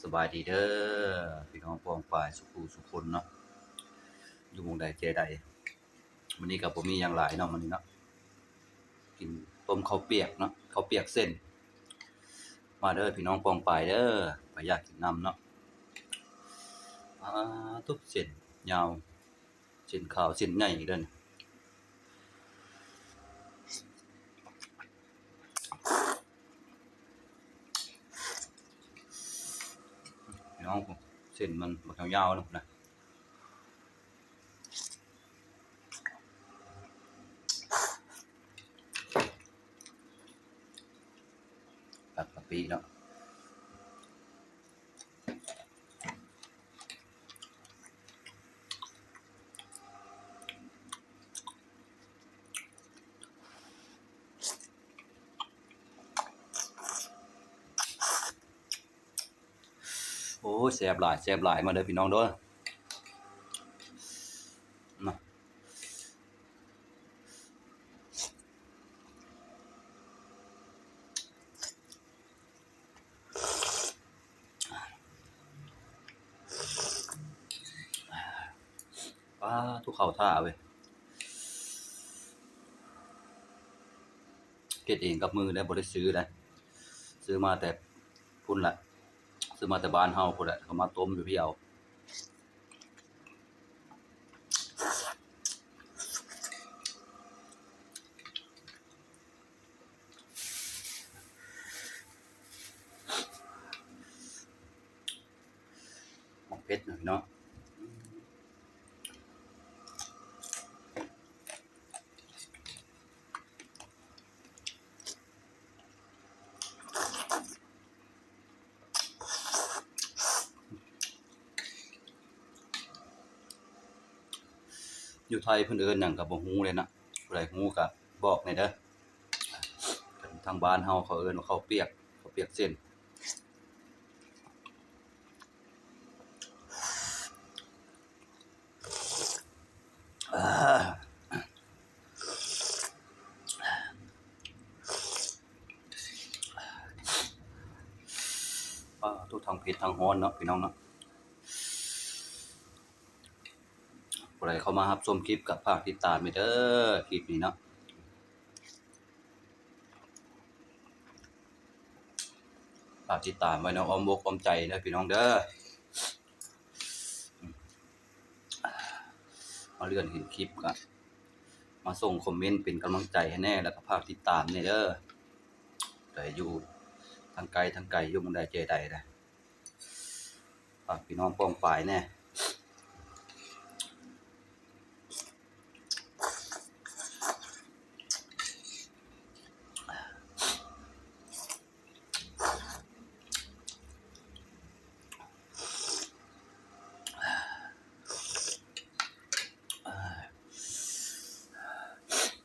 ສະບາຍດີເດີ ພີ່ນ້ອງປ້ອງປາຍສູ່ຜູ້ສູ່ຄົນເນາະ ຢູ່ໝ່ອງໃດແຈໃດ. ມື້ນີ້ກໍບໍ່ມີຫຍັງຫຼາຍເນາະ ມື້ນີ້ເນາະ ກິນຕົ້ມເຂົ້າປຽກເນາະ ເຂົ້າປຽກເສັ້ນ. ມາເດີພີ່ນ້ອງປ້ອງປາຍເດີ ໃຜຢາກກິນນຳເນາະ. ອາ ຕຸບເສັ້ນຍາວ ເສັ້ນຂາວເສັ້ນໃຫຍ່ເດີນີ້ ພີ່ນ້ອງ. ເສັ້ນມັນບັກຍາວໆນະ ຜັດກະປິເນາະ. ໂອ້ຍ ແຊບຫຼາຍ ແຊບຫຼາຍ ມາເດີພີ່ນ້ອງເດີ ມາ. ປາໂທ້ ເຂົ້າທ່າເວີຍ ເຮັດເອງກັບມືເດ້ ບໍ່ໄດ້ຊື້ເດ້ ຊື້ມາແຕ່ພຸ້ນລະ ຊື້ມາແຕ່ບ້ານເຮົາພຸ້ນລະ ເອົາມາຕົ້ມຢູ່ພີ້ເອົາ. ໝາກເຜັດເນາະ ຢູ່ໄທເພິ່ນເອີ້ນຫຍັງກໍບໍ່ຮູ້ເລີຍເນາະ ຜູ້ໃດຮູ້ກໍບອກແດ່ເດີ. ທາງບ້ານເຮົາເຂົາເອີ້ນວ່າເຂົ້າປຽກ ເຂົ້າປຽກເສັ້ນ. ປາໂທ້ ທັງເຜັດທັງຮ້ອນເນາະ ພີ່ນ້ອງເນາະ. ຜູ້ໃດເຂົ້າມາຮັບຊົມຄລິບກໍຝາກຕິດຕາມແດ່ເດີ ຄລິບນີ້ເນາະ ຝາກຕິດຕາມໄວ້ໃນອ້ອມອົກອ້ອມໃຈເດີພີ່ນ້ອງເດີ. ມາເລື່ອນເຫັນຄລິບກໍມາສົ່ງຄອມເມັນເປັນກຳລັງໃຈໃຫ້ແດ່ ແລ້ວກໍຝາກຕິດຕາມແດ່ເດີ ຜູ້ໃດຢູ່ທາງໄກທາງໄກ ຢູ່ໝ່ອງໃດແຈໃດນະ. ຝາກພີ່ນ້ອງປ້ອງປາຍແດ່.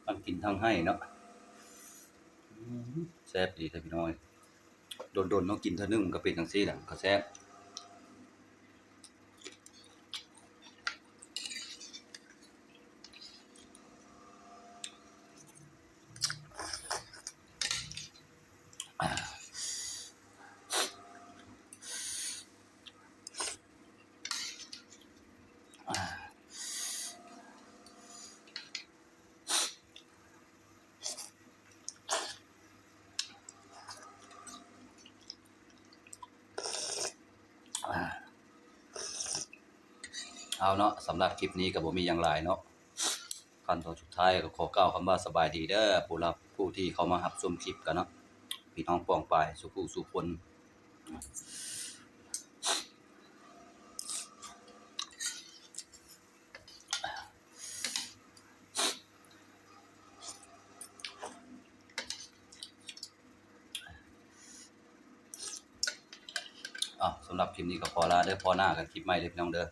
ທັງກິນທັງໄຫ້ເນາະ. ອືມ ແຊບອີ່ຫຼີເດີພີ່ນ້ອງເອີຍ. ດົນໆເນາະ ກິນເທື່ອໜຶ່ງມັນກໍເປັນຈັ່ງຊີ້ແຫຼະ ມັນກໍແຊບ. ເອົາເນາະ ສຳລັບຄລິບນີ້ກໍບໍ່ມີຫຍັງຫຼາຍເນາະ. ຂັ້ນຕອນສຸດທ້າຍກໍຂໍກ່າວຄຳວ່າສະບາຍດີເດີ ຜູ້ຮັບ ຜູ້ທີ່ເຂົ້າມາຮັບຊົມຄລິບກັນເນາະ ພີ່ນ້ອງປ້ອງປາຍສູ່ຜູ້ສູ່ຄົນ. ອ້າວ ສຳລັບຄລິບນີ້ກໍຂໍລາເດີ ພໍ້ໜ້າກັນຄລິບໃໝ່ເດີພີ່ນ້ອງເດີ.